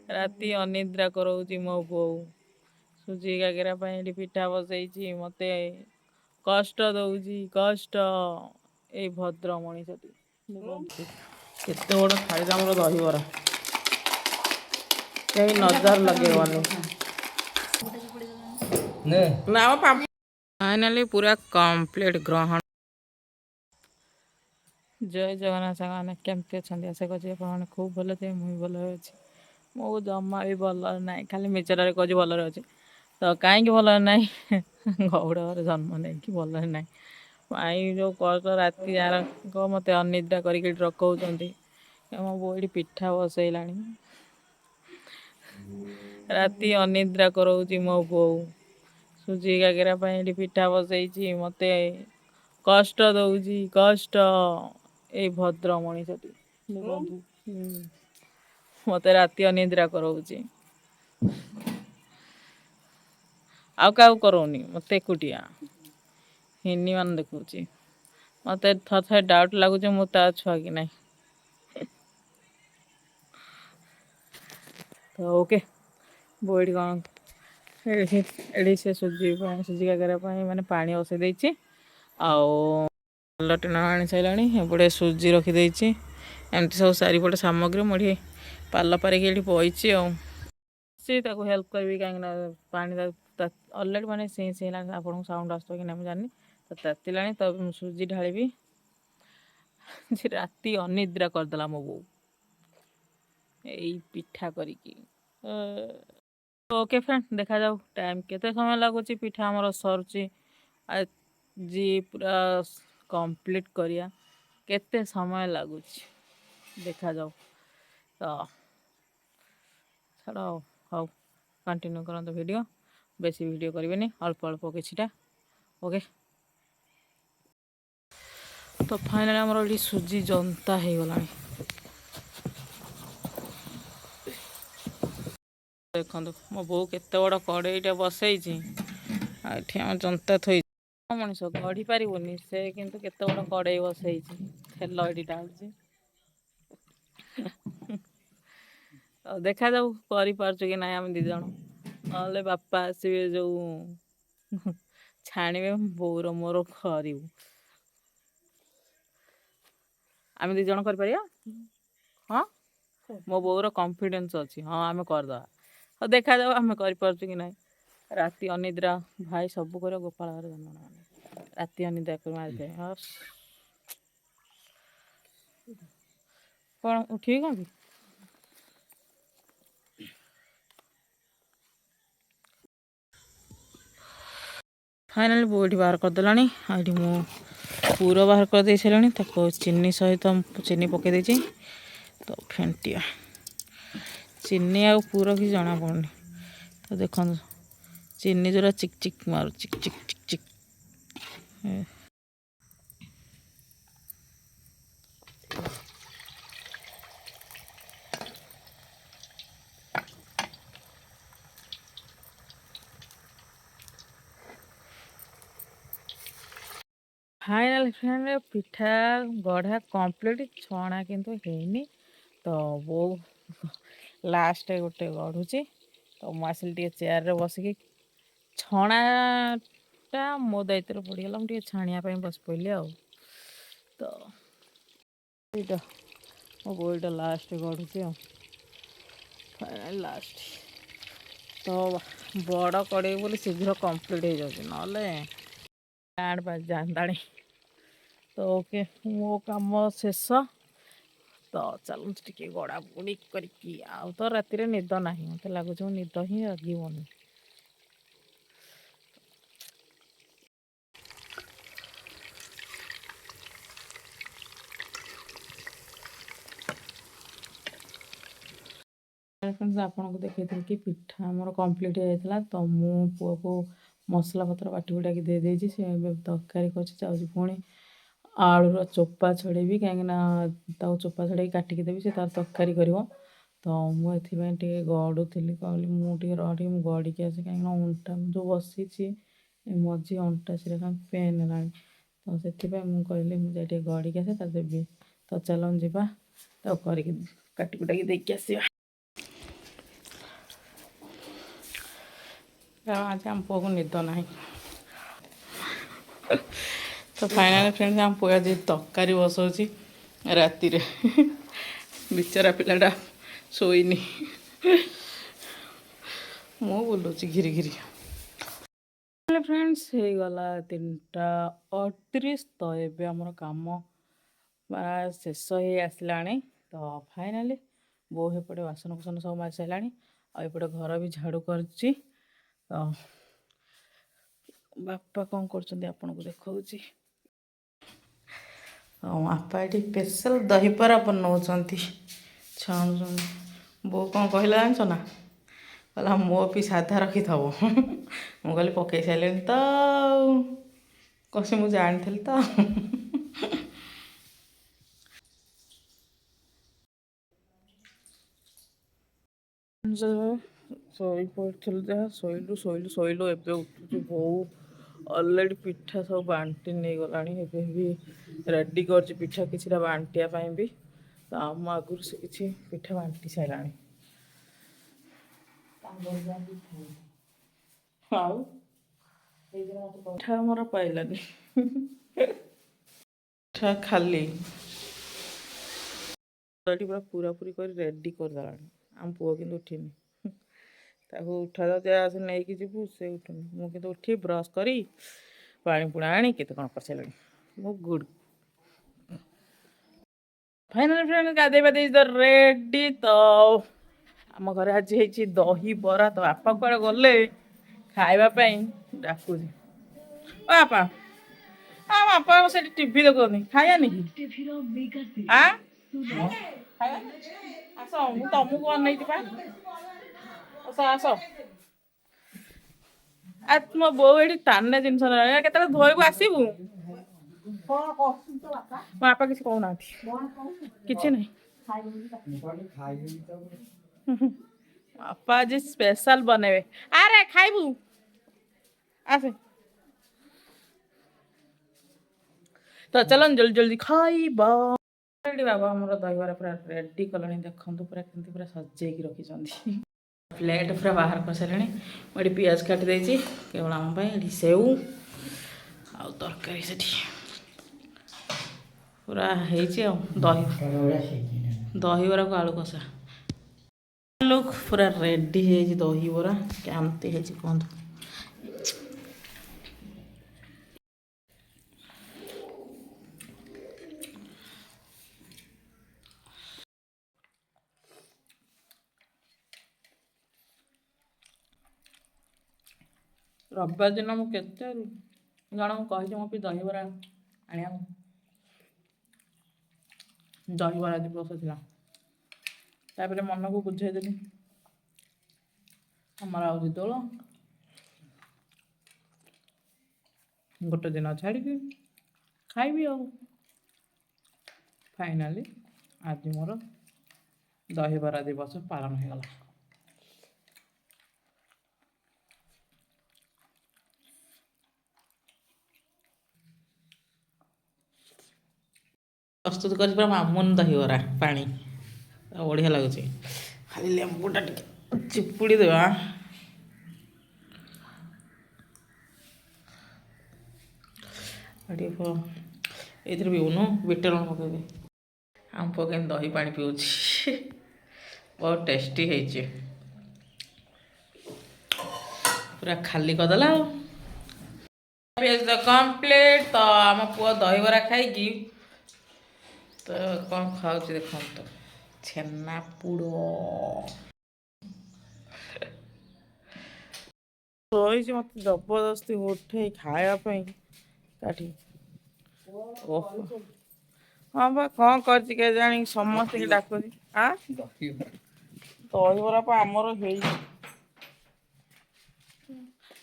ରାତି ଅନିଦ୍ରା କରାଉଛି ମୋ ବୋଉ। ସୁଜି କାକେରା ପାଇଁ ଏଠି ପିଠା ବସେଇଛି। ମୋତେ କଷ୍ଟ ଦଉଛି, କଷ୍ଟ ଏଇ ଭଦ୍ର ମଣିଷଟି। କେତେ ବଡ଼ ଥାଳିରେ ଆମର ଦହିବରା, କେହି ନଜର ଲଗେଇବନି। ନା, ଫାଇନାଲି ପୁରା କମ୍ପ୍ଲିଟ୍ ଗ୍ରହଣ। ଜୟ ଜଗନ୍ନାଥ ସାଙ୍ଗମାନେ, କେମିତି ଅଛନ୍ତି? ଆଶା କରୁଛି ଆପଣମାନେ ଖୁବ୍ ଭଲ ଥିବେ। ମୁଁ ବି ଭଲରେ ଅଛି। ମୁଁ ଜମା ବି ଭଲରେ ନାହିଁ, ଖାଲି ମିଛଟାରେ କହୁଛି ଭଲରେ ଅଛି। ତ କାହିଁକି ଭଲରେ ନାହିଁ? ଗଉଡ଼ ଘରେ ଜନ୍ମ ନେଇକି ଭଲରେ ନାହିଁ। ମାଇଁ ଯେଉଁ କଷ୍ଟ, ରାତି ଯାକ ମୋତେ ଅନିଦ୍ରା କରିକି ଏଠି ରଖଉଛନ୍ତି। ମୋ ବୋଉ ଏଠି ପିଠା ବସେଇଲାଣି। ରାତି ଅନିଦ୍ରା କରାଉଛି ମୋ ବୋଉ। ସୁଜି କାକେରା ପାଇଁ ଏଠି ପିଠା ବସେଇଛି। ମୋତେ କଷ୍ଟ ଦଉଛି, କଷ୍ଟ ଏଇ ଭଦ୍ର ମଣିଷଟି। ଦେଖନ୍ତୁ, ମୋତେ ରାତି ଅନିଦ୍ରା କରାଉଛି। ଆଉ କାହାକୁ କରଉନି, ମୋତେ ଏକୁଟିଆ ହିନିମାନ ଦେଖଉଛି। ମୋତେ ଥରେ ଥରେ ଡାଉଟ୍ ଲାଗୁଛି, ମୁଁ ତା ଛୁଆ କି ନାହିଁ। ତ ଓକେ, ବୋଉ ଏଠି କ'ଣ ଏଠି ସେ ସୁଜି ପାଇଁ, ସୁଜି କାକରା ପାଇଁ ମାନେ ପାଣି ବସେଇ ଦେଇଛି ଆଉ ଟିଣ ଆଣି ସାରିଲାଣି। ଏପଟେ ସୁଜି ରଖିଦେଇଛି। ଏମିତି ସବୁ ଚାରିପଟେ ସାମଗ୍ରୀ ମୁଁ ଏଠି ପାଲ ପାରିକି ଏଠି ବଇଛି ଆଉ ସେ ତାକୁ ହେଲ୍ପ କରିବି, କାହିଁକିନା ପାଣି ଅଲରେଡ଼ି ମାନେ ସିଁ ସିଁ ହେଲାଣି। ଆପଣଙ୍କୁ ସାଉଣ୍ଡ ଆସୁଥିବ କି ନା ମୁଁ ଜାଣିନି। ତ ତାତିଲାଣି, ତ ମୁଁ ସୁଜି ଢାଳିବି। ଯେ ରାତି ଅନିଦ୍ରା କରିଦେଲା ମୋ ବୋଉ ଏଇ ପିଠା କରିକି। ଓକେ ଫ୍ରେଣ୍ଡ, ଦେଖାଯାଉ ଟାଇମ୍ କେତେ ସମୟ ଲାଗୁଛି, ପିଠା ଆମର ସରୁଛି। ଆଜି ପୁରା କମ୍ପ୍ଲିଟ୍ କରିବା, କେତେ ସମୟ ଲାଗୁଛି ଦେଖାଯାଉ। ତ ଛାଡ଼, ଆଉ ହଉ, କଣ୍ଟିନ୍ୟୁ କରନ୍ତୁ ଭିଡ଼ିଓ। ବେଶୀ ଭିଡ଼ିଓ କରିବେନି, ଅଳ୍ପ ଅଳ୍ପ କିଛିଟା। ଓକେ, ତ ଫାଇନାଲି ଆମର ଏଠି ସୁଜି ଜନ୍ତା ହେଇଗଲାଣି। ଦେଖନ୍ତୁ, ମୋ ବୋଉ କେତେ ବଡ଼ କଡ଼େଇଟା ବସେଇଛି ଆଉ ଏଠି ଆମ ଜନ୍ତା ଥୋଇ ମଣିଷ ଗଢ଼ି ପାରିବନି। ସେ କିନ୍ତୁ କେତେ ବଡ଼ କଡ଼େଇ ବସେଇଛି, ତେଲ ଏଠି ଢାଳୁଛି। ଆଉ ଦେଖାଯାଉ କରିପାରୁଛୁ କି ନାହିଁ ଆମେ 2 ଜଣ। ନହେଲେ ବାପା ଆସିବେ, ଯୋଉ ଛାଣିବେ, ବୋଉର ମୋର କରିବୁ। ଆମେ 2 ଜଣ କରିପାରିବା। ହଁ, ମୋ ବୋଉର କନଫିଡେନ୍ସ ଅଛି, ହଁ ଆମେ କରିଦେବା। ହଉ, ଦେଖାଯାଉ ଆମେ କରିପାରୁଛୁ କି ନାହିଁ। ରାତି ଅନିଦ୍ରା ଭାଇ ସବୁ କରିବ। ଗୋପାଳ ଘରେ ଜନ୍ମ ମାନେ ରାତି ଅନିଦ୍ରା କରି ମାରିଥାଏ। ହଁ, କ'ଣ ଉଠିବି କ'ଣ କି? ଫାଇନାଲି ବୋଉ ଏଠି ବାହାର କରିଦେଲାଣି ଆଉ ଏଠି ମୁଁ ପୁର ବାହାର କରିଦେଇ ସାରିଲାଣି। ତାକୁ ଚିନି ସହିତ, ଚିନି ପକାଇ ଦେଇଛି, ତ ଫେଣ୍ଟିବା। ଚିନି ଆଉ ପୁର କିଛି ଜଣାପଡ଼ୁନି। ତ ଦେଖନ୍ତୁ, ଚିନି ଯେଉଁଟା ଚିକ୍ ଚିକ୍ ମାରୁ, ଚିକ୍ ଚିକ୍ ଚିକ୍ ଚିକ୍। ଫାଇନାଲ୍ ଫ୍ରେଣ୍ଡ, ପିଠା ଗଢ଼ା କମ୍ପ୍ଲିଟ୍, ଛଣା କିନ୍ତୁ ହେଇନି। ତ ବୋଉ ଲାଷ୍ଟ ଗୋଟେ ଗଢ଼ୁଛି, ତ ମୁଁ ଆସିଲି ଟିକେ ଚେୟାରରେ ବସିକି। ଛଣାଟା ମୋ ଦାୟିତ୍ୱରେ ପଡ଼ିଗଲା, ମୁଁ ଟିକେ ଛାଣିବା ପାଇଁ ବସି ପଡ଼ିଲି। ଆଉ ତ ଏଇଟା ମୋ ବୋଉ ଏଇଟା ଲାଷ୍ଟ ଗଢ଼ୁଛି ଆଉ ଫାଇନାଲ୍ ଲାଷ୍ଟ। ତ ବଡ଼ କଡ଼େଇ ବୋଲି ଶୀଘ୍ର କମ୍ପ୍ଲିଟ୍ ହେଇଯାଉଛି, ନହେଲେ ବ୍ୟାଣ୍ଡ ବାଜିଯାଆନ୍ତାଣି। ତ ଓକେ, ମୋ କାମ ଶେଷ। ତ ଚାଲନ୍ତୁ ଟିକେ ଗଡ଼ା ବୁଡ଼ି କରିକି। ଆଉ ତ ରାତିରେ ନିଦ ନାହିଁ, ମୋତେ ଲାଗୁଛି ମୋ ନିଦ ହିଁ ଲାଗିବନି। ଫ୍ରେଣ୍ଡସ୍, ଆପଣଙ୍କୁ ଦେଖେଇଥିଲି କି ପିଠା ଆମର କମ୍ପ୍ଲିଟ୍ ହେଇଯାଇଥିଲା। ତ ମୁଁ ପୁଅକୁ ମସଲା ପତ୍ର ବାଟି ବୁଟାକି ଦେଇଦେଇଛି, ସେ ଏବେ ତରକାରୀ କରୁଛି। ଯାଉଛି ପୁଣି ଆଳୁର ଚୋପା ଛଡ଼େଇବି, କାହିଁକିନା ତାକୁ ଚୋପା ଛଡ଼େଇକି କାଟିକି ଦେବି, ସେ ତାର ତରକାରୀ କରିବ। ତ ମୁଁ ଏଥିପାଇଁ ଟିକେ ଗଡ଼ୁଥିଲି। କହିଲି ମୁଁ ଟିକେ ରହ ଟିକେ, ମୁଁ ଗଡ଼ିକି ଆସେ, କାହିଁକିନା ଅଣ୍ଟା, ମୁଁ ଯେଉଁ ବସିଛି ଏ ମଝି ଅଣ୍ଟା ସେଟା କାଇଁ ପେନ୍ ହେଲାଣି। ତ ସେଥିପାଇଁ ମୁଁ କହିଲି ମୁଁ ଯାଇ ଟିକେ ଗଡ଼ିକି ଆସେ, ତାକୁ ଦେବି। ତ ଚାଲନ୍ତୁ ଯିବା, ତାକୁ କରିକି କାଟି କୁଟାକି ଦେଇକି ଆସିବା। କାରଣ ଆଜି ଆମ ପୁଅକୁ ନିଦ ନାହିଁ। ତ ଫାଇନାଲି ଫ୍ରେଣ୍ଡସ୍, ଆମ ପୁଅ ଆଜି ତରକାରୀ ବସଉଛି ରାତିରେ। ବିଚାରା ପିଲାଟା ଶୋଇନି, ମୁଁ ବୁଲୁଛି ଘିରି ଘିରି। ଫ୍ରେଣ୍ଡସ୍, ହେଇଗଲା 3:38। ତ ଏବେ ଆମର କାମ ପ୍ରାୟ ଶେଷ ହେଇ ଆସିଲାଣି। ତ ଫାଇନାଲି ବୋଉ ଏପଟେ ବାସନ କୁସନ ସବୁ ମାଜି ସାରିଲାଣି ଆଉ ଏପଟେ ଘର ବି ଝାଡ଼ୁ କରିଛି। ତ ବାପା କ'ଣ କରୁଛନ୍ତି ଆପଣଙ୍କୁ ଦେଖାଉଛି। ଆଉ ବାପା ଏଠି ସ୍ପେଶାଲ ଦହିବରା ବନଉଛନ୍ତି, ଛାଣୁଛନ୍ତି। ବୋଉ କ'ଣ କହିଲା ଜାଣିଛ ନା? କହିଲା, ମୋ ବି ସାଧା ରଖିଥବ। ମୁଁ କହିଲି, ପକେଇ ସାରିଲେଣି ତ। ଆଉ କହୁଛି, ମୁଁ ଜାଣିଥିଲି ତ। ଶୋଇପଡ଼ିଥିଲୁ ଯାହା, ଶୋଇଲୁ ଶୋଇଲୁ ଶୋଇଲୁ, ଏବେ ଉଠୁଛୁ। ବୋଉ ଅଲରେଡ଼ି ପିଠା ସବୁ ବାଣ୍ଟି ନେଇଗଲାଣି। ଏବେ ବି ରେଡ଼ି କରିଛି ପିଠା କିଛିଟା ବାଣ୍ଟିବା ପାଇଁ ବି। ତ ଆମ ଆଗରୁ ସେ କିଛି ପିଠା ବାଣ୍ଟି ସାରିଲାଣି। ଆଉ ପିଠା ଆମର ପାଇଲାନି, ପିଠା ଖାଲି। ଏଠି ପୁରା ପୁରାପୁରି କରି ରେଡ଼ି କରିଦେଲାଣି। ଆମ ପୁଅ କିନ୍ତୁ ଉଠିନି। ତାକୁ ଉଠା ଯାଉଛି, ଆସ ନେଇକି ଯିବୁ, ସେ ଉଠୁନି। ମୁଁ କିନ୍ତୁ ଉଠି ବ୍ରସ୍ କରି ପାଣି ପୁଣା ଆଣି କେତେ କ'ଣ କରିସାରିଲାଣି ମୁଁ। ଗୁଡ୍। ଫାଇନାଲି ଫ୍ରେଣ୍ଡ, ଗାଧେଇ ପାଧେଇ ତ ରେଡ଼ି। ତ ଆମ ଘରେ ଆଜି ହେଇଛି ଦହିବରା। ତ ବାପା କୁଆଡ଼େ ଗଲେ ଖାଇବା ପାଇଁ ଡାକୁଛି। ଓ ବାପା, ଆମ ବାପା ସେଠି ଟିଭି ଦେଖୁଛନ୍ତି। ଖାଇବାନି କି? ଆ ଖାଇବା, ଆସ। ମୁଁ ତମକୁ ଅନେଇଛି ପା। ଆସ ଆସ। ଆ ମୋ ବୋଉ ଏଠି ତାନେ ଜିନିଷ ନେଲା। କେତେବେଳେ ଧୋଇବୁ ଆସିବୁ? ମୋ ବାପା କିଛି କହୁନାହାନ୍ତି, କିଛି ନାହିଁ। ବାପା ଆଜି ସ୍ପେଶାଲ ବନେଇବେ। ଆରେ ଖାଇବୁ, ଆସେ। ତ ଚାଲନ୍ତୁ, ଜଲ୍ଦି ଜଲ୍ଦି ଖାଇବା। ଏଠି ବାବା ଆମର ଦହିବରା ପୁରା ରେଡ଼ି କଲେଣି। ଦେଖନ୍ତୁ, ପୁରା କେମିତି ପୁରା ସଜେଇକି ରଖିଛନ୍ତି। ପ୍ଲେଟ୍ ପୁରା ବାହାର କରିସାରିଲେଣି। ମୁଁ ଏଠି ପିଆଜ କାଟି ଦେଇଛି କେବଳ ଆମ ପାଇଁ। ଏଠି ସେଉ ଆଉ ତରକାରୀ ସେଠି ପୁରା ହେଇଛି। ଆଉ ଦହିବରାକୁ ଆଳୁ କଷା ଲୁକ୍ ପୁରା ରେଡ଼ି ହେଇଯାଇଛି। ଦହିବରା କେମିତି ହେଇଛି କୁହନ୍ତୁ। ରବିବାର ଦିନ ମୁଁ କେତେ ଜଣଙ୍କୁ କହିଛି ମୋ ପାଇଁ ଦହିବରା ଆଣିବାକୁ। ଦହିବରା ଦିବସ ଥିଲା। ତାପରେ ମନକୁ ବୁଝେଇଦେଲି, ଆମର ଆଉଛି ଦୋଳ, ଗୋଟେ ଦିନ ଛାଡ଼ିକି ଖାଇବି। ଆଉ ଫାଇନାଲି ଆଜି ମୋର ଦହିବରା ଦିବସ ପାଳନ ହେଇଗଲା। ପ୍ରସ୍ତୁତ କରିଛି ପୁରା ମାମୁନ ଦହିବରା ପାଣି। ଆଉ ବଢ଼ିଆ ଲାଗୁଛି। ଖାଲି ଲେମ୍ବୁଟା ଟିକେ ଚିପୁଡ଼ି ଦେବା। ଆଉ ଟିକେ ଏଇଥିରେ ପିଉନୁ, ବିଟ ଲୁଣ ପକେଇବି। ଆମ ପୁଅ କେମିତି ଦହି ପାଣି ପିଉଛି! ବହୁତ ଟେଷ୍ଟି ହେଇଛି। ପୁରା ଖାଲି କରିଦେଲା। ଆଉ ପିଆଜ ତ କମ୍ପ୍ଲିଟ୍। ତ ଆମ ପୁଅ ଦହିବରା ଖାଇକି ତ କ'ଣ ଖାଉଛି ଦେଖନ୍ତୁ, ଛେନାପୋଡ଼। ଶୋଇଛି, ମୋତେ ଜବରଦସ୍ତି ଉଠେଇ ଖାଇବା ପାଇଁ କାଠି। ଓହୋ, ହଁ ବା, କ'ଣ କରିଛି କେଜାଣି? ସମସ୍ତଙ୍କୁ ଡାକୁଛି। ଆ ଦହିବରା ପା ଆମର ହେଇଛି।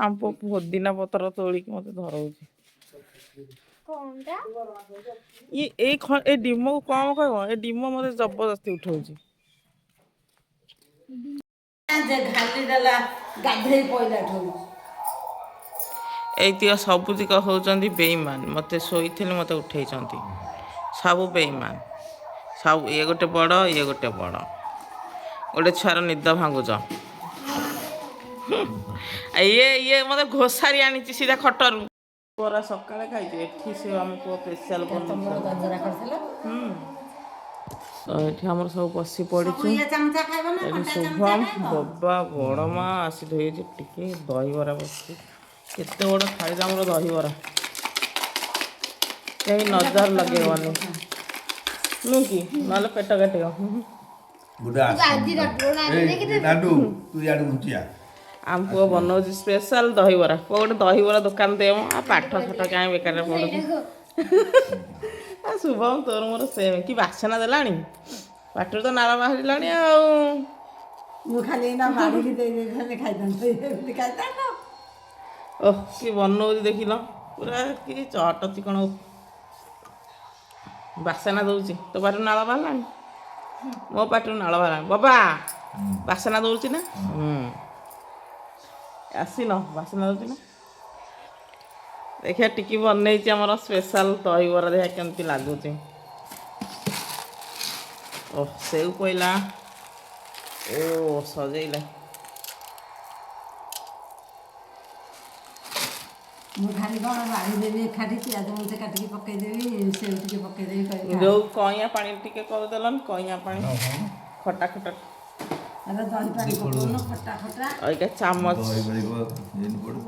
ଆମ ପୁଅ ପୋଦିନା ପତ୍ର ତୋଳିକି ମୋତେ ଧରଉଛି। ଇଏ ଏଇ ଡିମକୁ କଣ କହିବ? ଏ ଡିମ ମୋତେ ଜବରଦସ୍ତି ଉଠଉଛି। ଘାଲି ଦେଲା ଗାଧେଇ ପଇଲା ଠୁ। ଏଇତିକ ସବୁତିକ ହେଉଛନ୍ତି ବେଇମାନ। ମୋତେ ଶୋଇଥିଲି, ମୋତେ ଉଠେଇଛନ୍ତି। ସବୁ ବେଇମାନ ସବୁ। ଇଏ ଗୋଟେ ବଡ଼, ଇଏ ଗୋଟେ ବଡ଼। ଗୋଟେ ଛୁଆର ନିଦ ଭାଙ୍ଗୁଛ। ଇଏ ଇଏ ମୋତେ ଘୋଷାରି ଆଣିଛି ସିଧା ଖଟରୁ। ବରା ସକାଳେ ଖାଇଛି। ଏଠି ସେ ଆମ ପୁଅ ସ୍ପେଶାଲ ବନଉଛି। ଦହିବରା କରିଥିଲ। ହୁଁ, ତ ଏଠି ଆମର ସବୁ ବସି ପଡ଼ିଛୁ। ଇଏ ଚାମଚା ଖାଇବ ନା? ଏଠି ଶୁଭମ, ବବା, ବଡ଼ ମା ଆସି ଧୋଇଛି। ଟିକେ ଦହିବରା ବସିଛି, କେତେ ବଡ଼ ଥାଳିରେ ଆମର ଦହିବରା। କେହି ନଜର ଲଗେଇବନି, ନୁହଁ କି? ନହେଲେ ପେଟ କାଟିବ। ଗୋଟେ ଲାଡୁ, ତୁ ଇଆଡୁ ଘୁଞ୍ଚିଆ। ଆମ ପୁଅ ବନଉଛି ସ୍ପେଶାଲ ଦହିବରା। ପୁଅ, ଗୋଟେ ଦହିବରା ଦୋକାନ ଦେ ମ। ଆଉ ପାଠ ସାଠ କାହିଁ ବେକାରରେ ପଢୁଛୁ? ଆ ଶୁଭମ, ତୋର ମୋର ସେମ୍। କି ବାସନା ଦେଲାଣି, ପାଟିରୁ ତ ନାଳ ବାହାରିଲାଣି ଆଉ। ମୁଁ ଖାଲି ଏଇନା ବାଢ଼ିକି ଦେଇ ଦେଇଥାନ୍ତି, ଖାଇଥାନ୍ତ, ଏମିତି ଖାଇଥାନ୍ତ। ଓହ, କି ବନଉଛି ଦେଖିଲ, ପୁରା କି ଚଟ ଚିକଣ ବାସନା ଦଉଛି। ତୋ ପାଟିରୁ ନାଳ ବାହାରିଲାଣି, ମୋ ପାଟିରୁ ନାଳ ବାହାରିଲାଣି। ବାବା, ବାସନା ଦଉଛି ନା? ହୁଁ, ଆସିନ, ବାସନା ଦଉଛି ନା? ଦେଖିବା, ଟିକେ ବନେଇଛି ଆମର ସ୍ପେଶାଲ ଦହିବରା, ଦେଖିବା କେମିତି ଲାଗୁଛି। ଓହ, ସେଉ ପଇଲା। ଓ, ସଜେଇଲା। ମୁଁ ଖାଲି କ'ଣ ବାଢ଼ି ଦେବି ଏକାଠି, ପିଆଜ ମୁଠେ କାଟିକି ପକେଇଦେବି, ସେଉ ଟିକେ ପକେଇଦେବି, କହିବି ଖା। ଯୋଉ କଇଁଆ ପାଣି ଟିକେ କରିଦେଲନି, କଇଁଆ ପାଣି, ଖଟା ଖଟା। ଏବେ ଦହି ପାଣି ପକଉନ, ଖଟା ଖଟା। ଆଉ ଏଇଟା ଚାମଚ। ଦହି ମିଳିବ, ଯେମିତି ପଡିବ।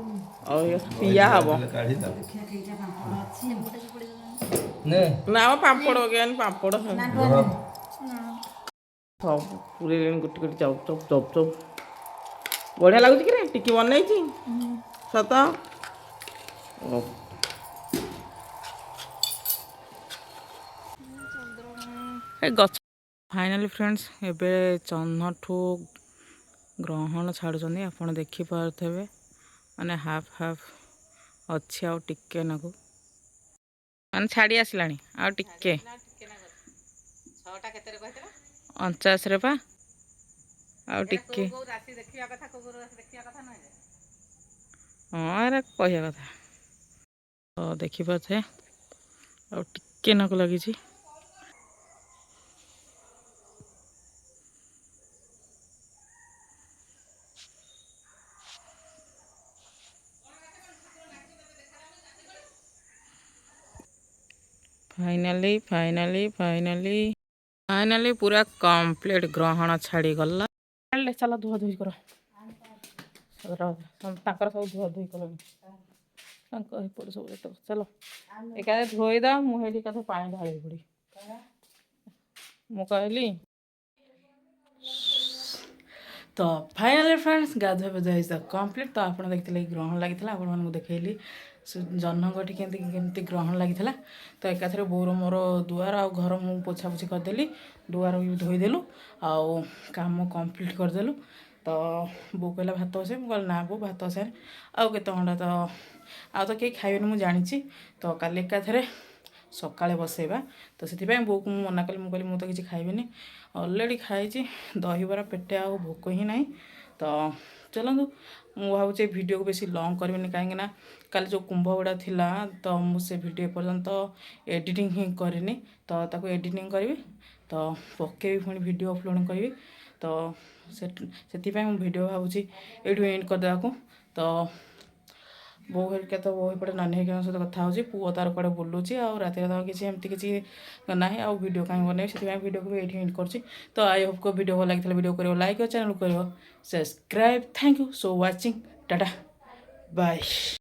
ଆଉ ଏଇଟା ପିଆ ହବ। କାଢି ଦବ। ଦେଖିବା କେଇଟା ପାମ୍ପଡ଼ ଅଛି। ନେ। ନା, ଆମ ପାମ୍ପଡ଼ ପକେଇବାନି, ପାମ୍ପଡ଼ ସବୁ ପୁରେଇଲେଣି ଗୋଟେ ଗୋଟେ। ଚପ ଚପ ଚପ ଚପ, ବଢ଼ିଆ ଲାଗୁଛି କିରେ? ଟିକେ ବନେଇଛି ସତ। ଓ, ଏ ଗଛ। ଫାଇନାଲି ଫ୍ରେଣ୍ଡସ୍, ଏବେ ଜହ୍ନଠୁ ଗ୍ରହଣ ଛାଡ଼ୁଛନ୍ତି, ଆପଣ ଦେଖିପାରୁଥିବେ। ମାନେ ହାଫ୍ ହାଫ୍ ଅଛି, ଆଉ ଟିକେ ନାକୁ ମାନେ ଛାଡ଼ି ଆସିଲାଣି, ଆଉ ଟିକେ। 49ରେ ପା, ଆଉ ଟିକେ। ହଁ, ଏରା କହିବା କଥା ତ। ଦେଖିପାରୁଥିବେ, ଆଉ ଟିକେ ନାକୁ ଲାଗିଛି। ଫାଇନାଲି ଫାଇନାଲି ଫାଇନାଲି ଫାଇନାଲି ପୁରା କମ୍ପ୍ଲିଟ୍, ଗ୍ରହଣ ଛାଡ଼ିଗଲା। ଚାଲ, ଧୁଆ ଧୁଇ କର। ତାଙ୍କର ସବୁ ଧୁଆ ଧୁଇ କଲେଣି, ତାଙ୍କ ଏପଟେ ସବୁ ଯେତେକ। ଚାଲ, ଏକାଥରେ ଧୋଇଦବା। ମୁଁ ହେଇଠି ଏକାଥରେ ପାଣି ଢାଳିବି ପଡ଼ି। ମୁଁ କହିଲି ତ ଫାଇନାଲି ଫ୍ରେଣ୍ଡସ୍, ଗାଧୁଆ ପାଧୁଆ is the complete. ତ ଆପଣ ଦେଖିଥିଲେ କି ଗ୍ରହଣ ଲାଗିଥିଲା, ଆପଣମାନଙ୍କୁ ଦେଖେଇଲି ଜହ୍ନଙ୍କଠି କେମିତି କେମିତି ଗ୍ରହଣ ଲାଗିଥିଲା। ତ ଏକାଥରେ ବୋଉର ମୋର ଦୁଆର ଆଉ ଘର ମୁଁ ପୋଛାପୋଛି କରିଦେଲି, ଦୁଆର ବି ଧୋଇଦେଲୁ ଆଉ କାମ କମ୍ପ୍ଲିଟ୍ କରିଦେଲୁ। ତ ବୋଉ କହିଲା ଭାତ ବସେଇ। ମୁଁ କହିଲି, ନା ବୋଉ, ଭାତ ବସେଇନି, ଆଉ କେତେ ଘଣ୍ଟା ତ ଆଉ ତ କେହି ଖାଇବେନି ମୁଁ ଜାଣିଛି। ତ କାଲି ଏକାଥରେ ସକାଳେ ବସେଇବା। ତ ସେଥିପାଇଁ ବୋଉକୁ ମୁଁ ମନା କଲି। ମୁଁ କହିଲି, ମୁଁ ତ କିଛି ଖାଇବିନି, ଅଲରେଡ଼ି ଖାଇଛି ଦହିବରା ପେଟେ, ଆଉ ଭୋକ ହିଁ ନାହିଁ। ତ ଚାଲନ୍ତୁ, ମୁଁ ଭାବୁଛି ଏ ଭିଡ଼ିଓକୁ ବେଶୀ ଲଙ୍ଗ୍ କରିବିନି, କାହିଁକିନା କାଲି ଯେଉଁ କୁମ୍ଭ ଗୁଡ଼ା ଥିଲା, ତ ମୁଁ ସେ ଭିଡ଼ିଓ ଏପର୍ଯ୍ୟନ୍ତ ଏଡ଼ିଟିଂ ହିଁ କରିନି। ତ ତାକୁ ଏଡ଼ିଟିଂ କରିବି, ତ ପକେଇବି, ପୁଣି ଭିଡ଼ିଓ ଅପଲୋଡ଼ କରିବି। ତ ସେଥିପାଇଁ ମୁଁ ଭିଡ଼ିଓ ଭାବୁଛି ଏଇଠୁ ଏଣ୍ଡ କରିଦେବାକୁ। ତ ବୋଉ ହେରିକା ତ, ବୋଉ ଏପଟେ ନାନୀ ହେରିକାଙ୍କ ସହିତ କଥା ହେଉଛି, ପୁଅ ତାର କୁଆଡ଼େ ବୁଲୁଛି। ଆଉ ରାତିରେ ତ କିଛି ଏମିତି କିଛି ନାହିଁ, ଆଉ ଭିଡ଼ିଓ କାହିଁ ବନେଇବି? ସେଥିପାଇଁ ଭିଡ଼ିଓକୁ ବି ଏଇଠି ଏଣ୍ଡ କରୁଛି। ତ I Hope video ଭଲ ଲାଗିଥିଲା। ଭିଡ଼ିଓ କରିବ ଲାଇକ୍, ଚ୍ୟାନେଲ୍ କରିବ subscribe. Thank you so watching. Tata, bye.